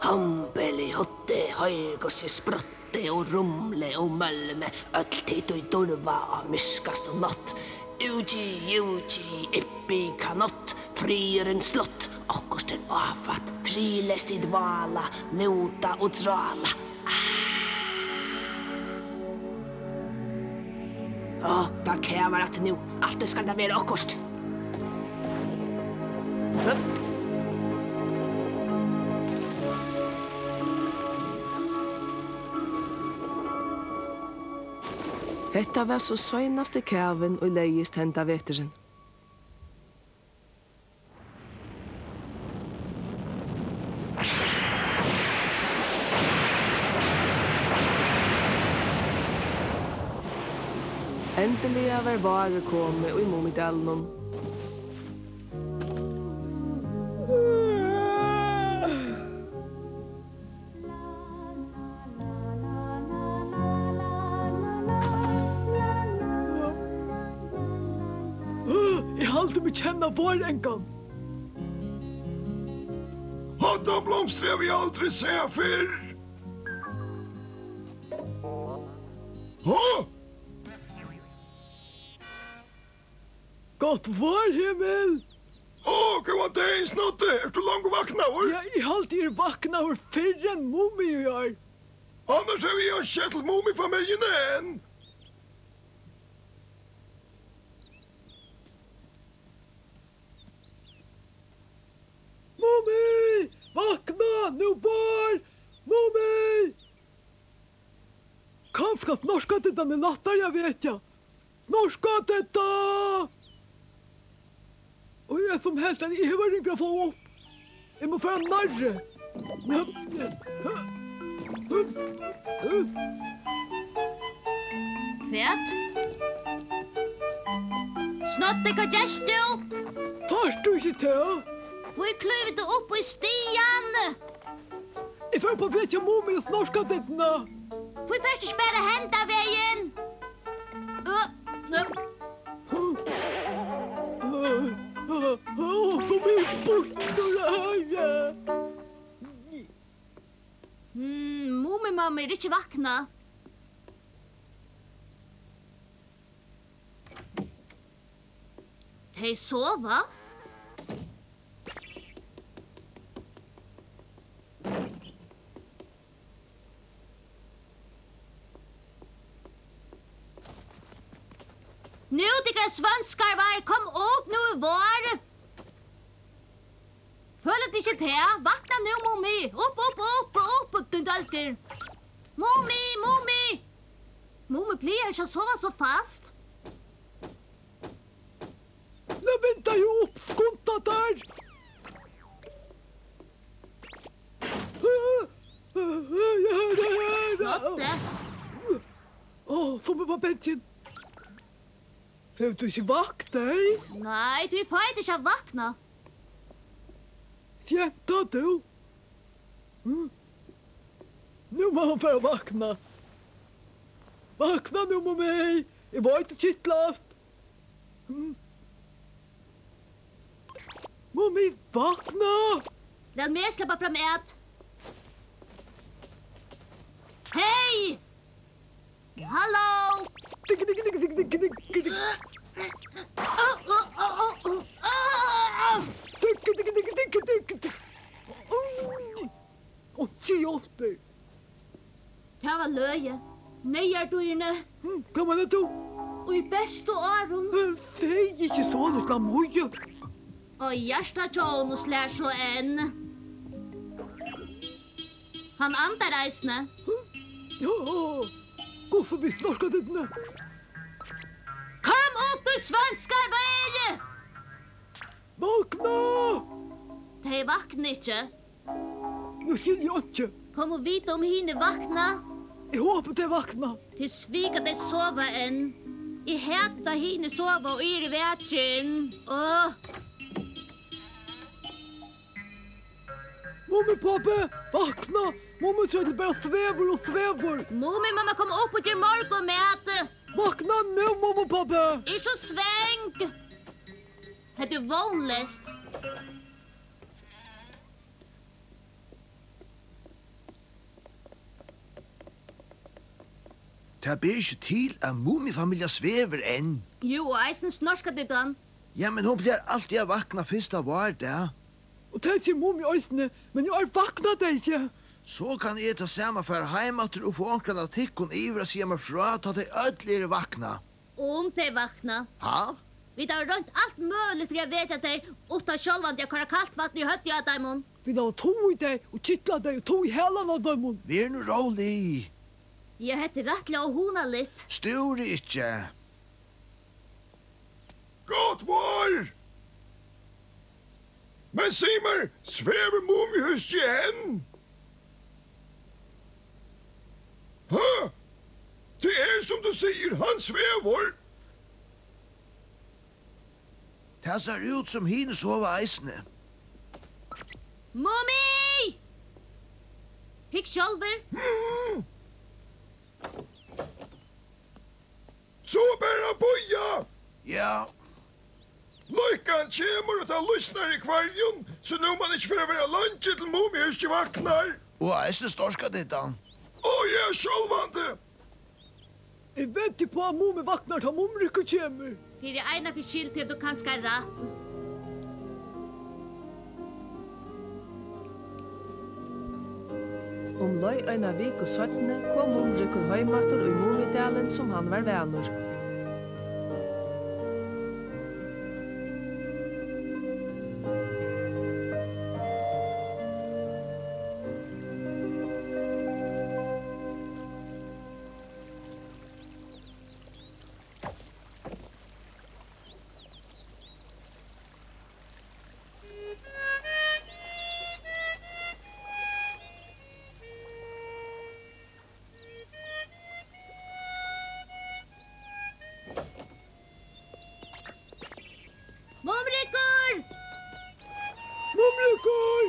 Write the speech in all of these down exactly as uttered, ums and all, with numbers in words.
Hombeli hotti, hoyr, hvussu eg sprutti og rumli og mølmi, øll tit, ið durva á myrkastu nátt. Úki, júki, ippi, kanott, friðurin slott, okkurt er áfatt, friðleyst tit vála, lúta og drála. Á, tað kavar aftur nú. Altíð skal tað vera okkurt. Hetta var so seinasti kavin, ið legðist henda veturin. Endiliga var várið komið í Mumidalinum. Eg haldi meg kenna váranga. Hatta blomstrið havi eg aldri sæð fyrr. Ha? Gott vár, Hemul! Ó, góðan dagin, Snoddi. Ert tú longu vaknaður? Ja, eg haldi, eg eri vaknaður fyrr enn Mumi í ár. Annars havi eg ikki sæð til Mumifamiljuna enn. Mumi, vakna, nú vár! Mumi! Kanska Snorkadiddan er lættari at vekja. Snorkadidda! Og eg sum helt, at eg var ringur at fáa upp. Eg má fara nærri. Hvat? Snoddi, hvat gert tú? Sært tú ikki tað? Hví klívur tú upp í stigan? Eg fari upp at vekja Mumi og Snorkadidduna. Hví fert tú ikki bara henda vegin? Ø, ø. Ó, sum eg býttur, ja. Mm, Mumimamma er ikki vaknað. Tey sova. Nú, tykkara svønskarvar, kom upp, nú er vár. Føla tit ikki tað? Vakna nú, Mumi. Upp, upp, upp, upp, upp, tín dólgur. Mumi, Mumi. Mumi plagar ikki at sova so fast. Lat vinda teg upp, skunda tær. Snoddi. Ó, sum eg var bangin. Hevur tú ikki vakt tey? Nei, tí fái tey ikki at vakna. Skemtar tú? Hm? Nú má hon fara at vakna. Vakna nú, Mumi. Eg veit, tú kitlast. Hm? Mumi, vakna! Lat meg sleppa fram at. Hey! Halló! Tikk, tikk, tikk, tikk, tikk, tikk, tikk. Tikk, tikk, tikk, tikk, tikk, tikk. Oj! Einki hjálpir. Tað var løgið. Neyðardýrini. Hm, hvat meinar tú? Í bestu árum. Eh, segði ikki so, lítla Mumi. Og hjartað hjá honum slær so enn. Hann andar eisini. Ja, hvussu við Snorkadidduni? Kom upp, tú svønskarvar! Vakna! Tey vakna ikki. Nú skilji eg einki. Kom og vita, um hini vakna. Eg hopi, tey vakna. Tað er svik, at tey sova enn. Eg hati, tá hini sova og eg eri vakin. Áh. Mumipápi, vakna! Mumitrøllið bara svevur og svevur. Mumimamma, kom upp og ger morgunmat. Vakna nú, mamma og pápi! Eg eri so svong! Hetta er vónleyst. Tað ber ikki til, at Mumifamiljan svevur enn. Jú, og eisini Snorkadiddan. Ja, men hon plagar altíð at vakna fyrsta várdag. Og tað sigur Mumi eisini, men í ár vakna tey ikki. So kann eg tað sama fara heim aftur og fáa onkran av tykkum yvir at siga mær frá, tá tey øll eru vaknað. Um tey vakna. Ha? Vit hava roynt alt møguligt fyri at vekja tey, uttan sjálvandi at koyra kalt vatn í høvdið á teimum. Vit hava tugað í tey og kitlað tey og tugað í halan á teimum. Ver nú rólig. Ja, hetta er rættiliga óhugnaligt. Stúri ikki. Gott vár! Men sig mær, svevur Mumihúskið enn? Ha? Tað er, sum tú sigur, hann svevur. Tað sær út, sum hini sova eisini. Mumi! Hygg sjálvur. Hmm. So bara bíða! Ja. Løkkan kemur, og tað lýsnar í hvørjum, so nú man ikki fara at vera leingi, til Mumihúskið vaknar. Og eisini Snorkadiddan. Ó ja, sjálvandi. Eg vetti uppá, at Mumi vaknar, tá Mumrikur kemur. Fyri eina ferð skyld hevur tú kanska rætt. Umleið eina viku seinni kom Mumrikur heim aftur í Mumidalin, sum hann var vanur. Mumrikur! Mumrikur!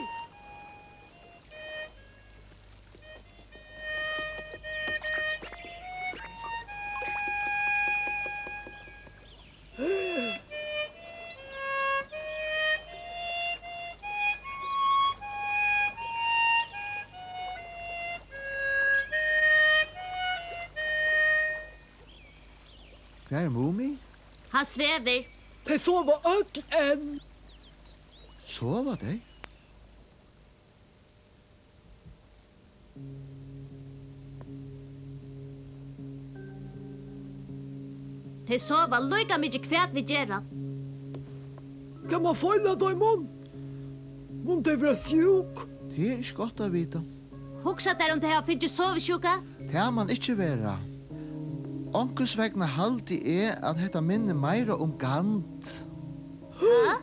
Hvar er Mumi? Hann svevur. Tey sova øll enn. Sova tey? Tey sova líka mikið, hvat vit gera. Kann man feila teimum? Munnu tey vera sjúk? Tað er ikki gott at vita. Hugsa tær, um tey hava fingið sovisjúku? Tað man ikki vera. Onkursvegna haldi eg, at hetta minnir meira um gand. Ha?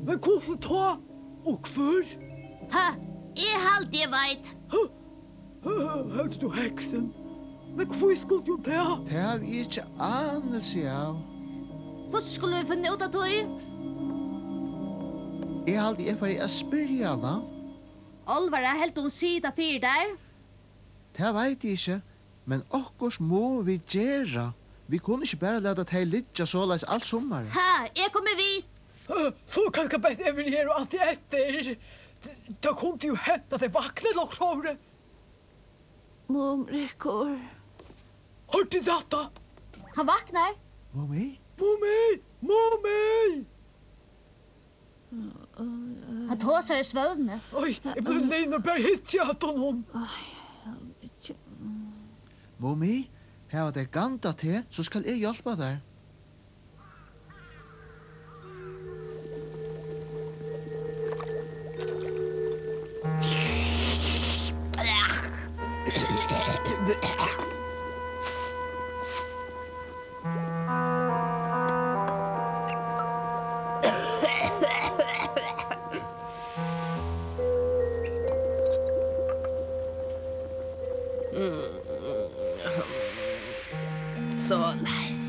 Men hvussu tá? Og hvør? Ha, eg haldi, eg veit. Ha? Ha, ha, heldur tú heksin? Men hví skuldi hon tað? Tað havi eg ikki ánilsi av. Hvussu skulu vit finna út av tí? Eg haldi, eg fari at spyrja hana. Álvara, heldur hon sigur tað fyri tær? Tað veit eg ikki, men okkurt mugu vit gera. Vit kunnu ikki bara lata tey liggja soleiðis alt summarið. Ha, eg komi við. Ha, so kanska best eg verði her og ansi eftir. Tað kundi jú hent, at tey vakna ella okkurt, hoyri. Mumrikur. Hoyrdi tú hatta? Hann vaknar. Mumi? Mumi! Mumi! Hann tosar í svøvni. Oj, eg blívi liðugur, bara hyggi at honum. Mumi, hava tey gandað teg, so skal eg hjálpa tær. Soleiðis.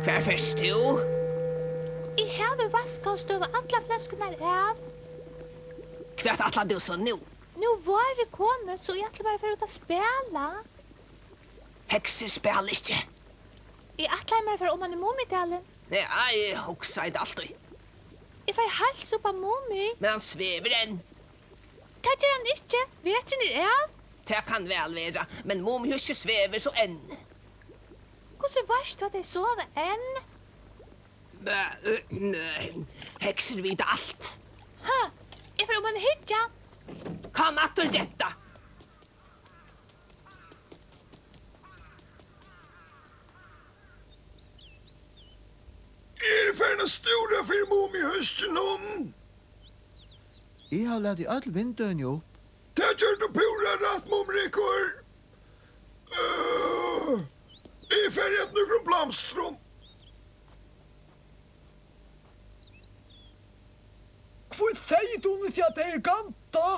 Hvar fert tú? Eg havi vaskað og støvað allar fløskurnar av. Hvat ætlar tú so nú? Nú várið komið, so eg ætli mær at fara út at spæla. Heksir spæla ikki. Eg ætlaði mær at fara oman í Mumidalin. Ja, eg hugsaði tað altíð. Eg fari at heilsa upp á Mumi. Men hann svevur enn. Tað ger hann ikki. Veturin er av. Tað kann væl vera, men Mumihúsið svevur so enn. Hvussu veitst tú, at tey sova enn? Mø, ø, mø, heksir vita alt. Ha, eg fari oman at hyggja. Kom aftur, genta. Eg eri farin at stúra fyri Mumihúskinum. Eg havi latið øll vindeygu upp. Tað ger tú púra rætt, Mumrikur. Øh, eg fari at nøkrum blomstrum. Hví segði tú ikki, at tað er Ganda?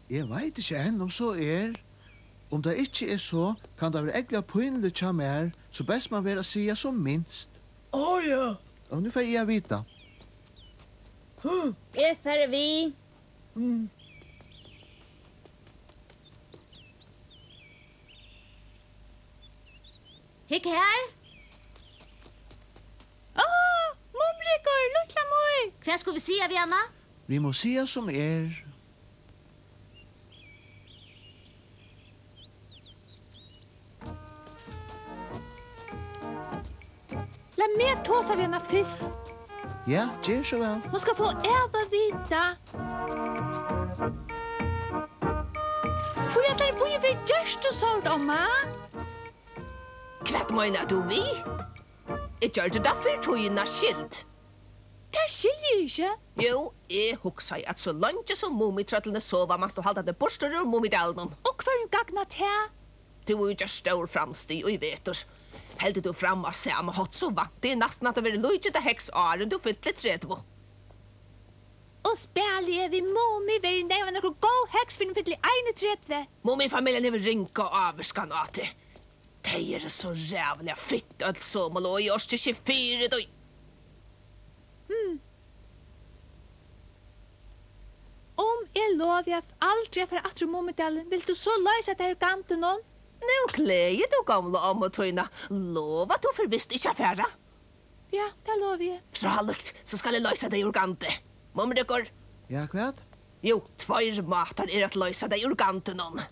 Eg veit ikki enn, um so er. Um tað ikki er so, kann tað vera ógvuliga pínuligt hjá mær, so best man vera at siga sum minst. Á ja. Og nú fari eg at vita. Hm. Eg fari við. Mm. Hygg her. Áh, Mumrikur, lítla mín. Hvat skulu vit siga við hana? Vit mugu siga sum er. Lat meg tosa við hana fyrst. Ja, ger so væl. Hon skal fáa av at vita. Hví ætlar tú, hví hevur tú gjørt tað sovorðið, omma? Hvat meinar tú við? Eg gjørdi tað fyri tína skyld. Tað skilji eg ikki. Jú, eg hugsaði, at so leingi sum Mumitrøllini sova, manst tú halda teg burtur úr Mumidalinum. Og hvørjum gagnar tað? Tú hevur gjørt stór framstig í vetur. Heldur tú fram á sama hátt, so vænti eg næstan, at tú verður líkindi heks, áðrenn tú fyllir tretivu. Og spæli eg við Mumi, verði eg neyvan nøkur góð heks, fyrr enn eg fylli einogtretivu. Mumifamiljan hevur ringa ávirkan á teg. Tey eru so ræðuliga fitt øll somul, og eg orki ikki fyri tí. Hmm. Um eg lovi at aldri at fara aftur í Mumidalin, vilt tú so loysa tey úr gandinum? Nú gleðir tú gomlu ommu tína. Lova, tú fer vist ikki at fara. Ja, tað lovi eg. Frálíkt, so skal eg loysa tey úr gandi. Mumrikur. Ja, hvat? Jú, tveir mátar er at loysa tey úr gandinum.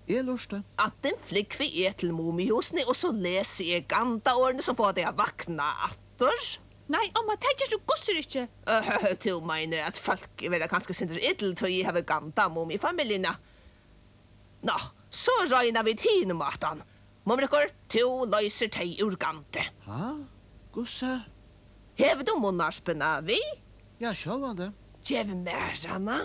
Eg lurti. Antin flúgvi eg til Mumihúsini, og so lesi eg gandaorðini, sum fáa tey at vakna aftur. Nei, omma, tað ger tú gustur ikki. Øh, tú meinar, at fólk verða kanska eitt sindur ill, tí eg havi gandað Mumifamiljuna? Ná, so royna vit hin mátan. Mumrikur, tú loysir tey úr gandi. Ha? Hvussu? Hevur tú munnharpuna við? Ja, sjálvandi. Gev mær hana.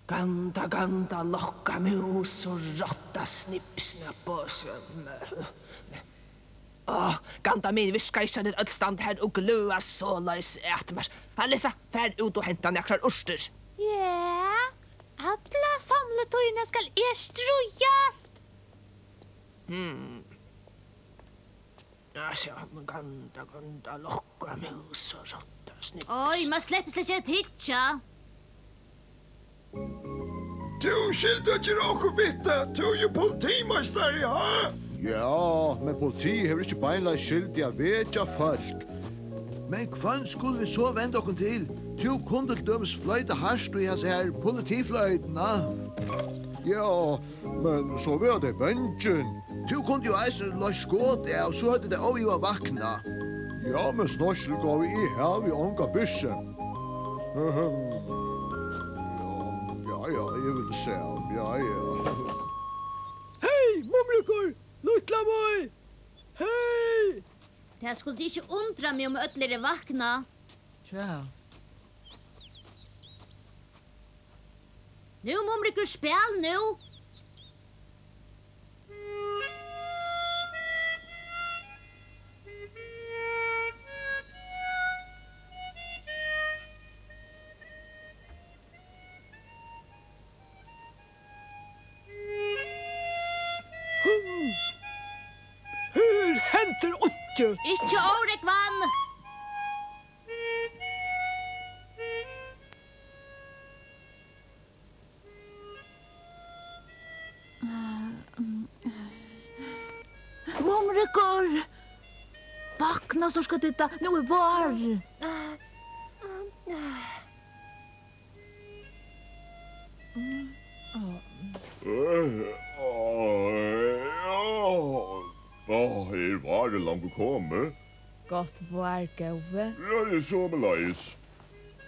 Ganda, ganda, lokka mús og rotta, snipp, snapp og s-, Á, ganda mín, virkar ikki, at tit øll standa her og gløða soleiðis at mær. Alisa, far út og henta nakrar urtir. Ja, alla somlutíðina skal eg stríðast. Hmm. Ja, sjá, men ganda, ganda, lokka mús og rotta, snipp. Oj, man sleppur slett ikki at hyggja. Tú skyldi at gera okkurt við tað, tú ert jú politimeistari, ha? Ja, men politiið hevur ikki beinleiðis skyld í at vekja fólk. Men hvønn skulu vit so venda okkum til? Tú kundi til dømis floyta hart í hasa her politifloytuna. Ja, men so verða tey bangin. Tú kundi jú eisini loyst skot av, so høvdu tey óivað vaknað. Ja, men snorkilgávu, eg havi onga byrsu. Ahem. Ja, ja, ja, eg vil sjá. Ja, ja. Hey, Mumrikur! Lítla Mý! Hey! Tað skuldi ikki undra meg, um øll eru vaknað. Tja. Nú, Mumrikur, spæl nú! Her hendir einki. Ikki órógvan. Mumrikur! Vakna, Snorkadidda, nú er vár! Á, er várið longu komið? Gott vár, góði. Reiðið somuleiðis.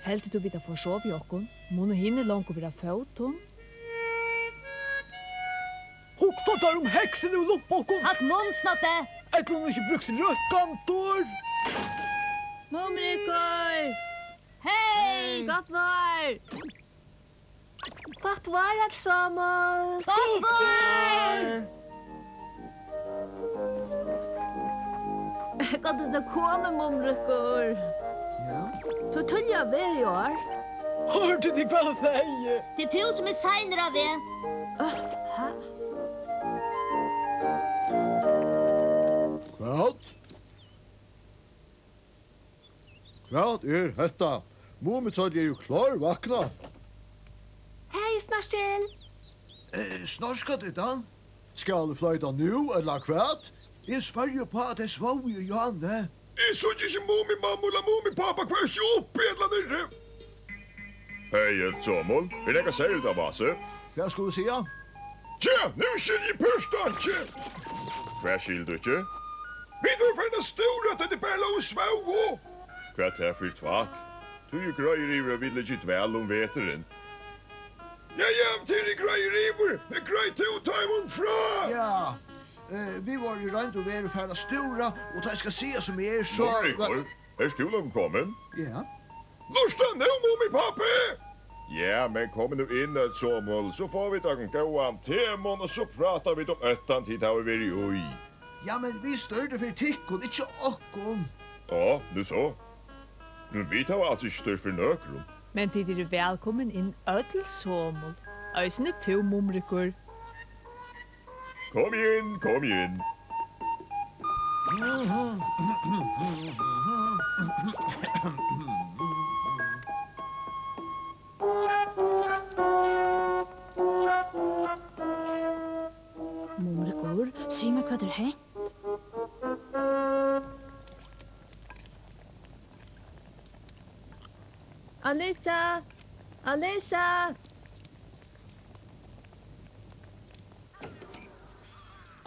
Heldur tú, vit hava forsovið okkum? Munnu hinir longu vera á fótum? Hugsa tær um heksina hevur lumpað okkum! Halt munn, Snoddi! Ella hon ikki brúkt røttan dør! Mumrikur! Hey, hey! Gott vár! Gott vár, øll somul. Gott vár! Gott, at tú kom, Mumrikur. Ja? Tú ert tíðliga á veg í ár. Hoyrdu tit, hvat hon segði? Tað er tú, sum ert seinur á veg. Áh, ha? Hvat? Hvat er hetta? Mumitrøllið er jú klárvaknað. Hey, Snorkil! Eh, Snorkadiddan? Skal eg floyta nú, ella hvat? Eg sverji upp á, at tey svóvu í áni. Eg síggi ikki Mumimammu ella Mumipápa, hvar ikki uppi ella niðri. Hey, øll somul. Er nakað serligt á vási? Hvat skulu vit siga? Tja, nú skilji eg púrt einki. Hvat skilur tú ikki? Vit vóru farin at stúra, at tey bara lógu og svóvu. Hvat er tað fyri tvætl? Tú ert jú greiður yvir, at vit liggja í dvala um veturin. Ja, ja, tað eri eg greiður yvir, men greið tú teimum frá. Ja, eh, vit vóru í roynd og veru farin at stúra, og tá eg skal siga sum er, so Mumrikur, ert tú longu komin? Ja. Lurta nú, Mumipápi! Ja, men komið nú inn, øll somul, so fáa vit okkum góðan temunn, og so práta vit um óttan, tit hava verið í. Ja, men vit stúrdu fyri tykkum, ikki okkum. Á, nú so. Men vit hava als ikki stýrt fyri nøkrum. Men tit eru vælkomin inn, øll somul, eisini tú, Mumrikur. Komið inn, komið inn. Mumrikur, sig mær, hvat er hent? Alisa! Alisa!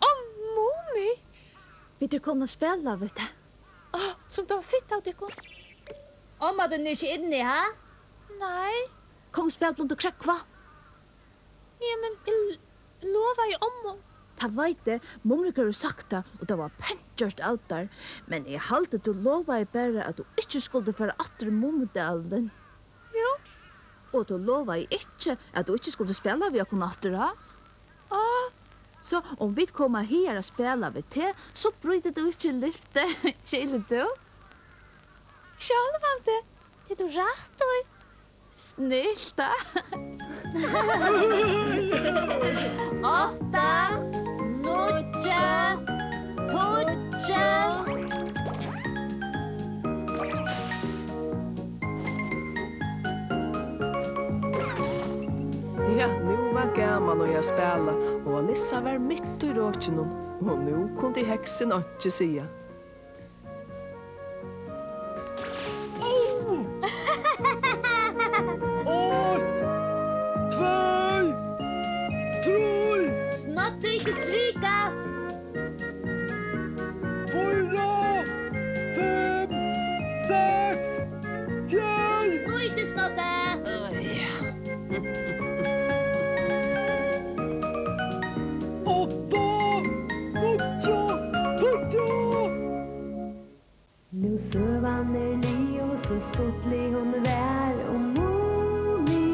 Á, Mumi! Vit eru komin at spæla við teg. Á, sum tað var fitt av tykkum. Omma tín er ikki inni, ha? Nei. Kom, spæl blunda og krógva. Ja, men eg l-, lovaði ommu. Tað veit eg, Mumrikur hevur sagt tað, og tað var pent gjørt av tær. Men eg haldi, tú lovaði bara, at tú ikki skuldi fara aftur í Mumidalin. Jú. Og tú lovaði ikki, at tú ikki skuldi spæla við okkum aftur, ha? Á. So, um vit koma higar at spæla við teg, so brýtur tú ikki lyftið, skilur tú? Sjálvandi, tað hevur tú rætt í. Snilt, ha? Átta, níggju, tíggju. Ja, nú var gaman í at spæla, og Alisa var mitt í røkinum, og nú kundi heksin einki siga. Eitt, tvey, trý. Snoddi, ikki svika. Fýra, fimm, seks, sjey. Snýti, Snoddi. Átta, níggju, tíggju. Nú søgan er liðug, so stuttlig hon var um Mumi.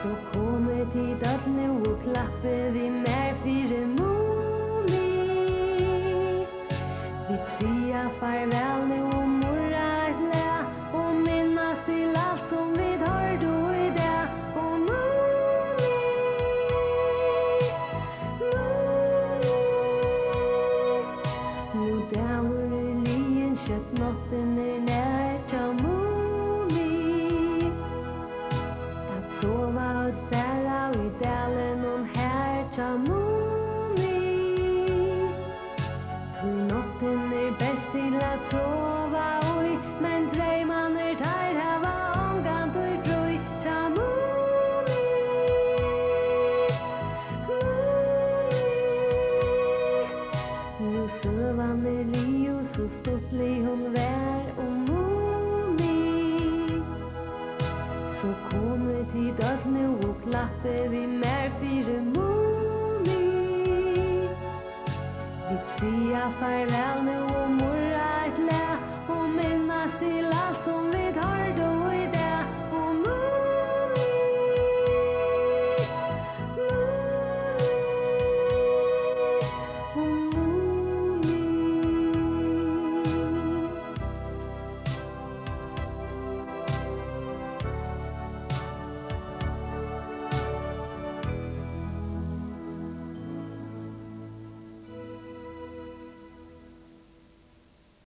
So komið tit øll nú og klappið við mær fyri Mumi. Vit siga farvæl nú og murra eitt lag og minnast til alt sum vit hoyrdu í dag. Og Mumi, Mumi, nú dagur er liðin, skjótt náttin er nær hjá Mumi. At sova øll bara í dalinum her hjá Mumi. Og klappið við mær fyri Mumi. Vit siga farvæl nú og murra eitt lag og minnast til alt, sum